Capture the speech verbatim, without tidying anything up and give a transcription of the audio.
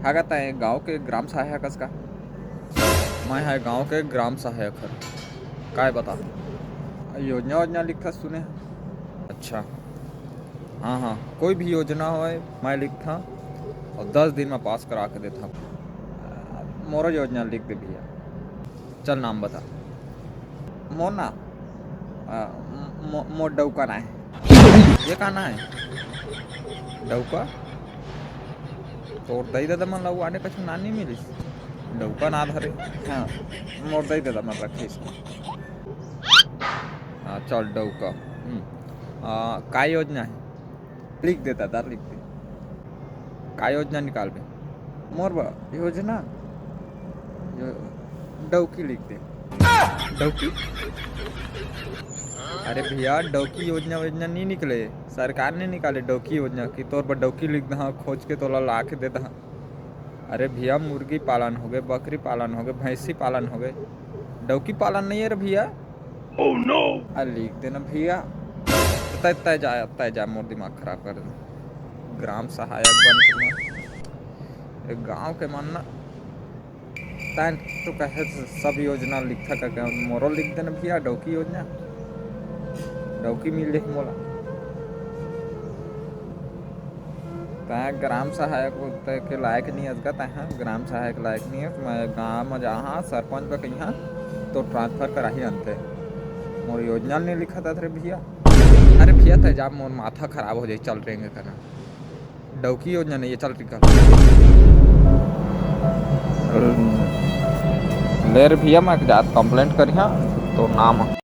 का तैं गांव के ग्राम सहायक हस का? मैं ह गांव के ग्राम सहायक हर। काय बता? योजना वोजना लिखथस सुने हन। अच्छा, हाँ हाँ, कोई भी योजना होय मैं लिखथंव अउ दस दिन में पास करा के देथंव। मोरो योजना लिख दे भैया। चल नाम बता। मोर ना, अ, मो-, मोर डौका ना हे। ये का ना हे? डौका? तोर दई ददा मन ला वो आने कछु ना नहीं मिलिस। डौका ना धरे। हाँ, मोर दई ददा मन रखे इसको। हाँ, चल डौका। हम्म। आ, का योजना हे? लिख दे ददा, लिख दे। का योजना निकालबे? मोर बर योजना? यो-, डौकी लिख दे। डौकी? अरे भैया, डौकी योजना वोजना नहीं निकले, सरकार नहीं निकाले डौकी योजना कि तोर बर डौकी लिख दहा, खोज के तोला ला के दे दहा। अरे भैया, मुर्गी पालन होगे, बकरी पालन होगे, भैंसी पालन होगे, डौकी पालन नहीं हे रे भैया। Oh no! आ, लिख देना भैया। तय, तय जा, तय जा, मोर दिमाग खराब कर देना। ग्राम सहायक बन के मैं, ए गांव के मन ना, तैं तो कहे सब योजना लिखथा करके, मोरो लिख देना भैया, डौकी योजना, डौकी मिल जाही मोला। तैं ग्राम सहायक होते के लायक नहीं हस गा, तैं ह ग्राम सहायक लायक नहीं हस। मैं गांव में जाहा, सरपंच बर कहिहा, तो ट्रांसफर कराही अंते। मोर योजना नहीं लिखत हस रे भैया। अरे भैया, तैं जा, मोर माथा खराब हो जाही, चल रेंगे करना। डौकी योजना नहीं हे, चल निकल। ले रे भैया, मैं जात कंप्लेंट करिहा, तो नाम